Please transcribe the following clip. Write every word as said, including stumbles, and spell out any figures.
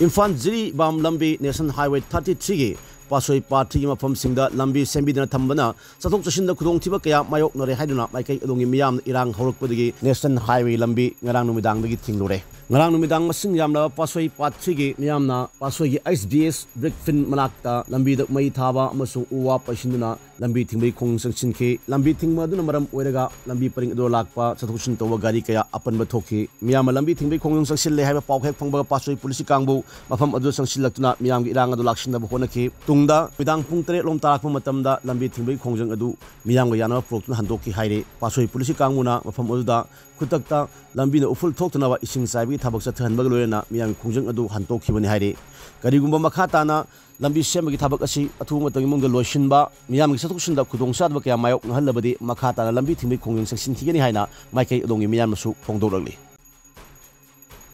ꯏꯝꯐꯥꯜ ꯖꯤꯔꯤꯕꯥꯝ ꯂꯝꯕꯤ National Highway thirty three ꯒꯤ ꯄꯥꯠꯁꯣꯏ ꯄꯥꯠ three ꯒꯤ ꯃꯐꯝꯁꯤꯡꯗ ꯂꯝꯕꯤ ꯁꯦꯝꯕꯤꯗꯅ ꯊꯝꯕꯅ ꯆꯠꯊꯣꯛ ꯆꯠꯁꯤꯟꯗ ꯈꯨꯗꯣꯡꯊꯤꯕ ꯀꯌꯥ ꯃꯥꯌꯣꯛꯅꯔꯦ ꯍꯥꯏꯗꯨꯅ ꯃꯥꯏꯀꯩ ꯑꯗꯣꯝꯒꯤ ꯃꯤꯌꯥꯝꯅ ꯏꯔꯥꯡ ꯍꯧꯔꯛꯄꯗꯒꯤ National Highway ꯂꯝꯕꯤ ꯉꯔꯥꯡ ꯅꯨꯃꯤꯗꯥꯡꯗꯒꯤ ꯊꯤꯡꯂꯨꯔꯦ꯫ ꯉꯔꯥꯡ ꯅꯨꯃꯤꯗꯥꯡ ꯃꯁꯤꯡ ꯌꯥꯝꯂꯕ ꯄꯥꯠꯁꯣꯏ ꯄꯥꯠ three ꯒꯤ ꯃꯤꯌꯥꯝꯅ ꯄꯥꯠꯁꯣꯏꯒꯤ H D S brick field ꯃꯅꯥꯛꯇ ꯂꯝꯕꯤꯗ ꯃꯩ ꯊꯥꯕ ꯑꯃꯁꯨꯡ ꯎ ꯋꯥ ꯄꯩꯁꯤꯟꯗꯨꯅ ꯂꯝꯕꯤ ꯊꯤꯡꯕꯒꯤ ꯈꯣꯡꯖꯪ ꯆꯪꯁꯤꯟꯈꯤ꯫ ꯂꯝꯕꯤ ꯊꯤꯡꯕ ꯑꯗꯨꯅ ꯃꯔꯝ ꯑꯣꯏꯔꯒ ꯂꯝꯕꯤ ꯄꯔꯤꯡ ꯑꯗꯨꯗ ꯂꯥꯛꯄ ꯆꯠꯊꯣꯛ ꯆꯠꯁꯤꯟ ꯇꯧꯕ ꯒꯥꯔꯤ ꯀꯌꯥ ꯑꯄꯟꯕ ꯊꯣꯛꯈꯤ꯫ ꯃꯤꯌꯥꯝꯅ ꯂꯝꯕꯤ ꯊꯤꯡꯕꯒꯤ ꯈꯣꯡꯖꯪ ꯆꯪꯁꯤꯜꯂꯦ ꯍꯥꯏꯕ ꯄꯥꯎ ꯍꯦꯛ ꯐꯪꯕꯒ ꯄꯥꯠꯁꯣꯏ ꯄꯨꯂꯤꯁꯀꯤ ꯀꯥꯡꯕꯨ ꯃꯐꯝ ꯑꯗꯨꯗ ꯆꯪꯁꯤꯜꯂꯛꯇꯨꯅ ꯃꯤꯌꯥꯝꯒꯤ ꯏꯔꯥꯡ ꯑꯗꯨ ꯂꯥꯛꯁꯤꯟꯅꯕ ꯍꯣꯠꯅꯈꯤ꯫ ꯇꯨꯡꯗ ꯅꯨꯃꯤꯗꯥꯡ ꯄꯨꯡ ꯇꯔꯦꯠ ꯂꯣꯝ ꯇꯥꯔꯛꯄ ꯃꯇꯝꯗ ꯂꯝꯕꯤ ꯊꯤꯡꯕꯒꯤ ꯈꯣꯡꯖꯪ ꯑꯗꯨ ꯃꯤꯌꯥꯝꯒ ꯌꯥꯅꯕ ꯄꯨꯔꯛꯇꯨꯅ ꯍꯟꯗꯣꯛꯈꯤ ꯍꯥꯏꯔꯤ꯫ ꯄꯥꯠꯁꯣꯏ ꯄꯨꯂꯤꯁꯀꯤ ꯀꯥꯡꯕꯨꯅ ꯃꯐꯝ ꯑꯗꯨꯗ ꯈꯨꯗꯛꯇ ꯂꯝꯕꯤꯅ ꯎꯐꯨꯜ ꯊꯣꯛꯇꯅꯕ ꯏꯁꯤꯡ ꯆꯥꯏꯕꯒꯤ ꯊꯕꯛ ꯆꯠꯊꯍꯟꯕꯒ ꯂꯣꯏꯅꯅ ꯃꯤꯌꯥꯝꯒꯤ ꯈꯣꯡꯖꯪ ꯑꯗꯨ ꯍꯟꯗꯣꯛꯈꯤꯕꯅꯤ ꯍꯥꯏꯔꯤ꯫ ꯀꯔꯤꯒꯨꯝꯕ ꯃꯈꯥ ꯇꯥꯅ ꯂꯝꯕꯤ ꯁꯦꯝꯕꯒꯤ ꯊꯕꯛ ꯑꯁꯤ ꯑꯊꯨꯕ ꯃꯇꯝꯒꯤ ꯃꯅꯨꯡꯗ ꯂꯣꯏꯁꯤꯟꯕ, ꯃꯤꯌꯥꯝꯒꯤ ꯆꯠꯊꯣꯛ ꯆꯠꯁꯤꯟꯗ ꯈꯨꯗꯣꯡꯆꯥꯗꯕ ꯀꯌꯥ ꯃꯥꯌꯣꯛꯅꯍꯜꯂꯕꯗꯤ ꯃꯈꯥ ꯇꯥꯅ ꯂꯝꯕꯤ ꯊꯤꯡꯕꯒꯤ ꯈꯣꯡꯖꯪ ꯆꯪꯁꯤꯟꯈꯤꯒꯅꯤ ꯍꯥꯏꯅ ꯃꯥꯏꯀꯩ ꯑꯗꯣꯝꯒꯤ ꯃꯤꯌꯥꯝꯅꯁꯨ ꯐꯣꯡꯗꯣꯛꯂꯛꯂꯤ꯫